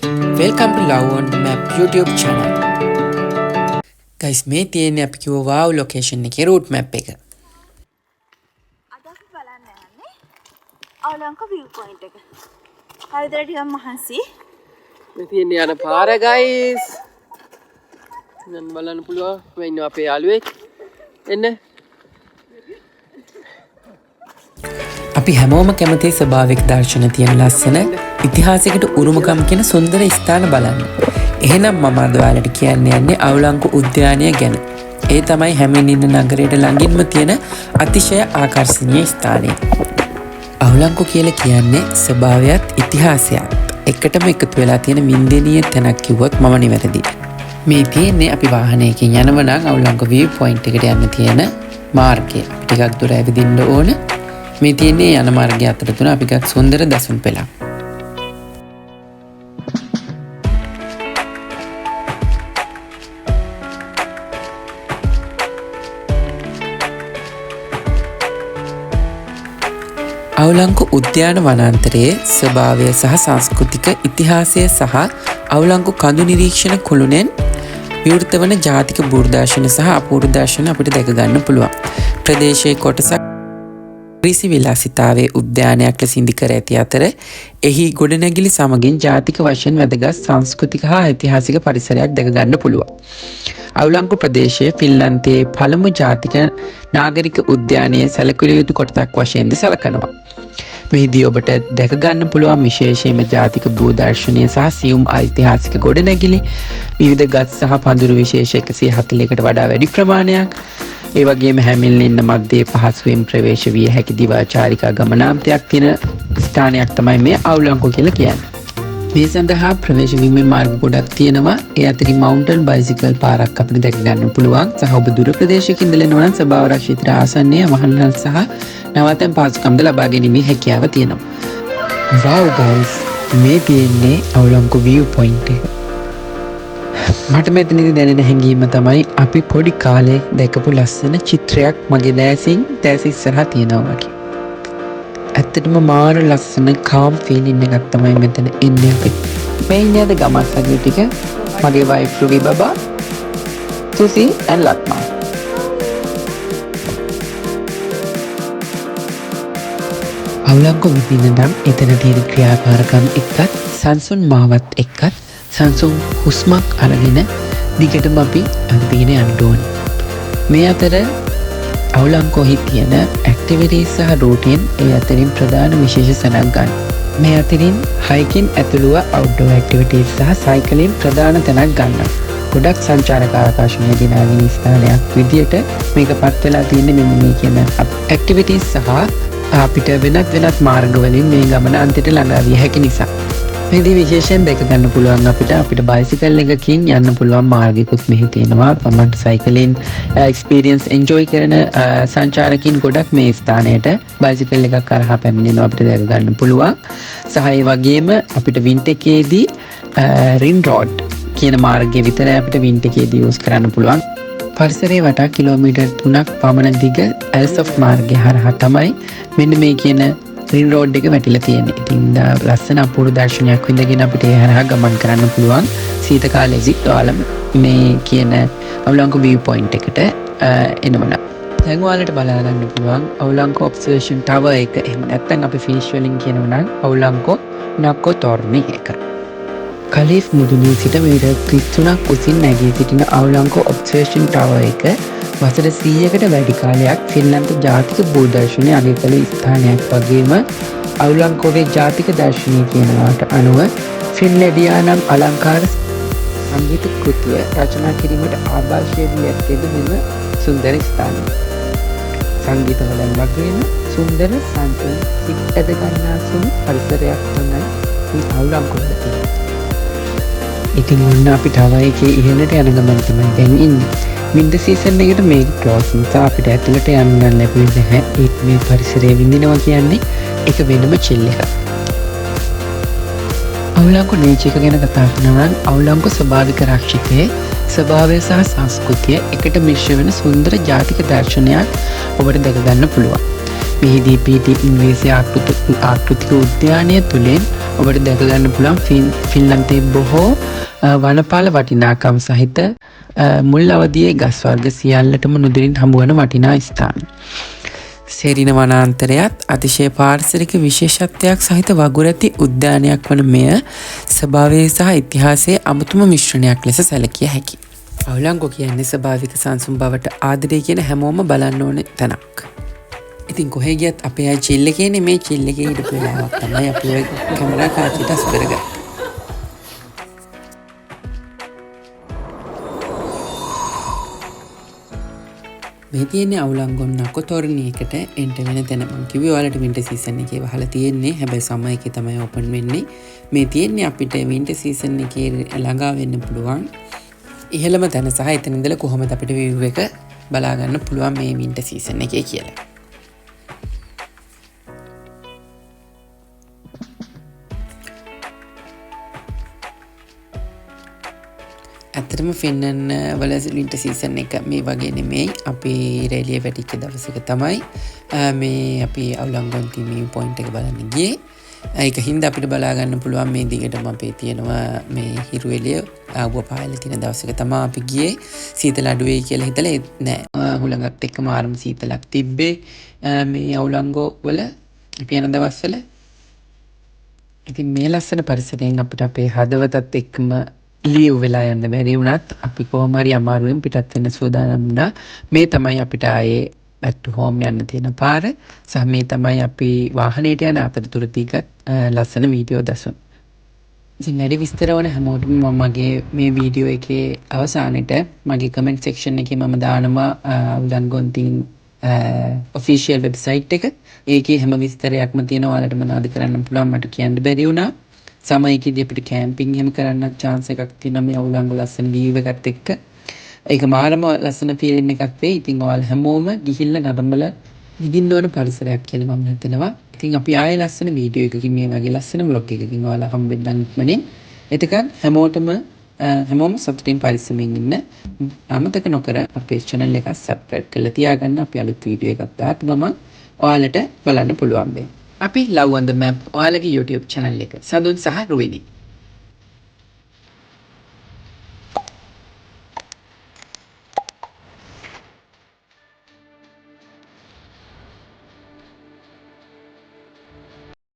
Welcome to Love on the Map YouTube channel. Guys, මේ තියෙන්නේ අපි කිව්ව වාව් ලොකේෂන් එකේ රූට් මැප් එක. අද අපි බලන්න යන්නේ අවලංක විව් පොයින්ට් එක. හරිද, ටිකක් මහන්සි. මේ තියෙන්නේ යන පාර ගයිස්. දැන් බලන්න පුළුවන් මේ ඉන්නවා අපේ යාළුවෙක්. එන්න. අපි හැමෝම කැමති ස්වභාවික දර්ශන තියෙන ලස්සන ඉතිහාසයකට උරුමකම් කියන සුන්දර ස්ථාන බලන්න. එහෙනම් මම අද ඔයාලට කියන්න යන්නේ අවලංකු උද්‍යානය ගැන. ඒ තමයි හැමින් ඉන්න නගරයට ළඟින්ම තියෙන අතිශය ආකර්ෂණීය ස්ථානය. අවලංකු කියලා කියන්නේ ස්වභාවයත් ඉතිහාසයත් එකටම එකතු වෙලා තියෙන වින්දනීය තැනක් කිව්වොත් මම නිවැරදි. මේ තියෙන්නේ අපි වාහනයකින් යනව නම් අවලංකු විව් පොයින්ට් එකට යන්න තියෙන මාර්ගය. අපි ටිකක් දුර ඇවිදින්න ඕන. මේ තියෙන්නේ යන මාර්ගය අතර තුන අපි ගත් සුන්දර දසුන් පෙළක්. අවලංකු උද්‍යාන වනාන්තරයේ ස්වභාවය සහ සංස්කෘතික ඉතිහාසය සහ අවලංකු කඳු නිරීක්ෂණ කුළුණෙන් විවෘත වන ජාතික භූදර්ශන සහ අපූර්ව දර්ශන අපිට දැක ගන්න පුළුවන්. ප්‍රදේශයේ කොටසක් රිසි විලාසිතාවේ උද්‍යානයක් ලෙස ඉදිකර ඇති අතර එහි ගොඩනැගිලි සමගින් ජාතික වශයෙන් වැදගත් සංස්කෘතික හා ඓතිහාසික පරිසරයක් දැක ගන්න පුළුවන්. අවලංකු ප්‍රදේශය ෆින්ලන්තයේ පළමු ජාතික නාගරික උද්‍යානයේ සැලකිලිය යුතු කොටසක් වශයෙන්ද සැලකනවා. මෙහිදී ඔබට දැක ගන්න පුළුවන් විශේෂයෙන්ම ජාතික භූ දර්ශනය සහ සියුම් ඓතිහාසික ගොඩනැගිලි, විවිධ ගස් සහ පඳුරු විශේෂ 140කට වඩා වැඩි ප්‍රමාණයක්, ඒ වගේම හැමිල්න ඉන්න මැදේ පහසුවෙන් ප්‍රවේශ විය හැකි දිවා චාරිකා ගමනාන්තයක් තියෙන ස්ථානයක් තමයි මේ අවලංකු කියලා කියන්නේ. මේ සඳහා ප්‍රවේශ වීමේ මාර්ග ගොඩක් තියෙනවා. ඒ අතරින් මවුන්ටන් බයිසිකල් පාරක් අපිට දැක ගන්න පුළුවන්. සහ ඔබ දුර ප්‍රදේශයක ඉඳලා එනවා නම් ස්වභාව රක්ෂිත ආසන්නයේ වහනල් සහ නවාතැන් පහසුකම්ද ලබා ගැනීමේ හැකියාව තියෙනවා. වව් ගයිස්, මේ තියෙන්නේ අවලංකු විව් පොයින්ට් එක. මට මෙතනදී දැනෙන හැඟීම තමයි අපි පොඩි කාලේ දැකපු ලස්සන චිත්‍රයක් මගේ දෑසින් දෑස ඉස්සරහා තියෙනවා වගේ. ඇත්තටම මාර ලස්සන කාම් ෆීලිං එකක් තමයි මෙතන එන්නේ අපිට. මේ ඉන්නේ අද ගමත් සගයෝ ටික, මගේ වයිෆ් රුවි බබා, සුසි ඇන්ඩ් ලක්මා. අවලංකු විඳින්න නම් එතන තියෙන ක්‍රියාකාරකම් එක්කත් සංසුන් මාවත් එක්කත් සංසුන් හුස්මක් අරගෙන දිගටම අපි ඇවිදගෙන යන්න ඕනේ. මේ අතර අවලංකෝහි තියෙන ඇක්ටිවිටීස් සහ රූටීන් ඒ අතරින් ප්‍රධාන විශේෂ තැනක් ගන්න. මේ අතරින් හයිකින් ඇතුළුව අවුට්ඩෝර් ඇක්ටිවිටීස් සහ සයිකලින් ප්‍රධාන තැනක් ගන්නවා. ගොඩක් සංචාරක ආකර්ෂණය දිනාගෙන ස්ථානයක් විදියට මේක පත් වෙලා තියෙන්නේ මෙන්න මේ කියන ඇක්ටිවිටීස් සහ අපිට වෙනත් වෙනත් මාර්ගවලින් මේ ගමන අන්තිමට ළඟා විය හැකි නිසා. මේදී විශේෂයෙන් දැක ගන්න පුළුවන් අපිට බයිසිකල් එකකින් යන්න පුළුවන් මාර්ගිකුත් මෙහි තියෙනවා. තමන්ට සයිකලින් එක්ස්පීරියන්ස් එන්ජොයි කරන සංචාරකින් ගොඩක් මේ ස්ථානයට බයිසිකල් එකක් කරහා පැමිණෙනවා අපිට දැක ගන්න පුළුවන්. සහ ඒ වගේම අපිට වින්ටර් එකේදී රින් රෝඩ් කියන මාර්ගය විතරයි අපිට වින්ටර් එකේදී යූස් කරන්න පුළුවන්. පරිසරයේ වටා කිලෝමීටර් 3ක් පමණ දිග ඇල්සොෆ් මාර්ගය හරහා තමයි මෙන්න මේ කියන රින් රෝඩ් එක වැටිලා තියෙන්නේ. ඉතින් ලස්සන අපූර්ව දර්ශනයක් විඳගෙන අපිට ඒ හරහා ගමන් කරන්න පුළුවන්. සීත කාලේදීත් ඔයාලා මේ කියන අවලංකු විව් පොයින්ට් එකට එනවනම්. දැන් ඔයාලට බලා ගන්න පුළුවන් අවලංකු ඔබ්සර්වේෂන් ටවර් එක. එහෙම නැත්නම් අපි ෆිනිෂ් වලින් කියනවා නම් අවලංකු නක්කෝ තොර්නි එක. කලීෆ් මුදුනේ සිට මීටර් 33ක් උසින් නැගී සිටින අවලංකු ඔබ්සර්වේෂන් ටවර් එක වසර 100කට වැඩි කාලයක් ෆින්ලන්ත ජාතික භූදර්ශනය අගය කළ ස්ථානයක් වගේම අවලංකෝවේ ජාතික දර්ශනය කියනවාට අනුව ෆින්ලැඩියා නම් අලංකාර සංගීත කෘතිය රචනා කිරීමට ආభాෂය වී ඇත්තේද මෙම සුන්දර ස්ථානය. සංගීත වලන් වගේම සුන්දර සංසුන් සිත් ඇද ගන්නා සුළු පරිසරයක් තමයි මේ අවලංකු වල තියෙන්නේ. ඉතින් ඔන්න අපි ටවර් එකේ ඉහළට යන ගමන් තමයි දැන් ඉන්නේ. වින්ටර් සීසන් එකට මේක ක්ලෝස් නිසා අපිට ඇතුළට යන්න ලැබුණේ නැහැ. ඒත් මේ පරිසරය විඳිනවා කියන්නේ ඒක වෙනම චිල් එකක්. අවලංකු නේචර් එක ගැන කතා කරනවා නම් අවලංකු ස්වභාවික රක්ෂිතයේ ස්වභාවය සහ සංස්කෘතිය එකට මිශ්‍ර වෙන සුන්දර ජාතික දර්ශනයක් ඔබට දැක ගන්න පුළුවන්. මෙහිදී පිහිටි ඉංග්‍රීසි ආකෘතික උද්‍යානය තුළින් ඔබට දැක ගන්න පුළුවන් ෆින්ලන්තයේ බොහෝ වනපාල වටිනාකම් සහිත මුල් අවදියේ ගස් වර්ග සියල්ලටම නුදුරින් හමුවන වටිනා ස්ථාන. සෙරින වනාන්තරයත් අතිශය පාරිසරික විශේෂත්වයක් සහිත වගුරැති උද්‍යානයක් වන මෙය ස්වභාවය සහ ඉතිහාසයේ අමුතුම මිශ්‍රණයක් ලෙස සැලකිය හැකියි. අවුලංගෝ කියන්නේ ස්වභාවික සංසුන් බවට ආදරය කියන හැමෝම බලන්න ඕනේ තැනක්. ඉතින් කොහේ ගියත් අපේ අය චිල් එකේනේ. මේ චිල් එකේ හිටපු වෙලාවක් තමයි අපි ඔය කැමරා කාචිට අසු කරගත්තේ. මේ තියෙන්නේ අවුලංගොන් නකොතොරණි එකට එන්ටර් වෙන තැන. මං කිව්වේ ඔයාලට වින්ටර් සීසන් එකේ වහලා තියෙන්නේ. හැබැයි සමර් එකේ තමයි ඕපන් වෙන්නේ. මේ තියෙන්නේ අපිට වින්ටර් සීසන් එකේ ළඟා වෙන්න පුළුවන් ඉහළම තැන සහ එතන ඉඳලා කොහොමද අපිට විව් එක බලා ගන්න පුළුවන් මේ වින්ටර් සීසන් එකේ කියලා. ඇත්තටම ෆින්ලන්ඩ් වල වින්ටර් සීසන් එක මේ වගේ නෙමෙයි. අපි රේලිය වැටිච්ච දවසක තමයි මේ අපි අවුලංගොන් තීමේ පොයින්ට් එක බලන්න ගියේ. ඒක හින්දා අපිට බලා ගන්න පුළුවන් මේ දිගටම අපේ තියෙනවා මේ හිරු එළිය ආවුව පායලා තියෙන දවසක තමයි අපි ගියේ. සීතල අඩු වෙයි කියලා හිතලා ඒත් නෑ. හුළඟත් එක්කම ආරම සීතලක් තිබ්බේ මේ අවුලංගෝ වල අපි යන දවස්වල. ඉතින් මේ ලස්සන පරිසරයෙන් අපිට අපේ හදවතත් එක්කම ලීව් වෙලා යන්න බැරි වුණත් අපි කොහොම හරි අමාරුවෙන් පිටත් වෙන්න සූදානම් වුණා. මේ තමයි අපිට ආයේ බැක් ටු හෝම් යන්න තියෙන පාර සහ මේ තමයි අපි වාහනේට යන අතරතුරදී ගත් ලස්සන වීඩියෝ දසුන්. ඉතින් වැඩි විස්තර ඕන හැමෝටම මම මගේ මේ වීඩියෝ එකේ අවසානෙට මගේ කමෙන්ට් සෙක්ෂන් එකේ මම දානවා අවුලංගොන් ඔෆිෂියල් වෙබ්සයිට් එක. ඒකේ හැම විස්තරයක්ම තියෙනවා. ඔයාලට මොනවද කරන්න පුළුවන් මට කියන්න බැරි වුණා. සමයකදී අපිට කැම්පින් එහෙම කරන්න චාන්ස් එකක් තියෙනවා මේ අවුලංගු ලස්සන වීව් එකත් එක්ක. ඒක මාරම ලස්සන ෆීලිං එකක් වෙයි. ඉතින් ඔයාලා හැමෝම ගිහිල්ලා නරඹලා විඳින්න ඕන පරිසරයක් කියලා මම හිතනවා. ඉතින් අපි ආයෙ ලස්සන වීඩියෝ එකකින් මේ වගේ ලස්සන ව්ලොග් එකකින් ඔයාලා හම්බෙන්නම් ඉක්මනින්. එතකන් හැමෝම සතුටින් පරිස්සමින් ඉන්න. අමතක නොකර අපේ channel එක subscribe කරලා තියාගන්න. අපි අලුත් වීඩියෝ එකක් දාපු ගමන් ඔයාලට බලන්න පුළුවන් වෙයි. අපි Love on the Map ඔයාලගේ YouTube channel එක. සඳුන් සහ රුවිනි.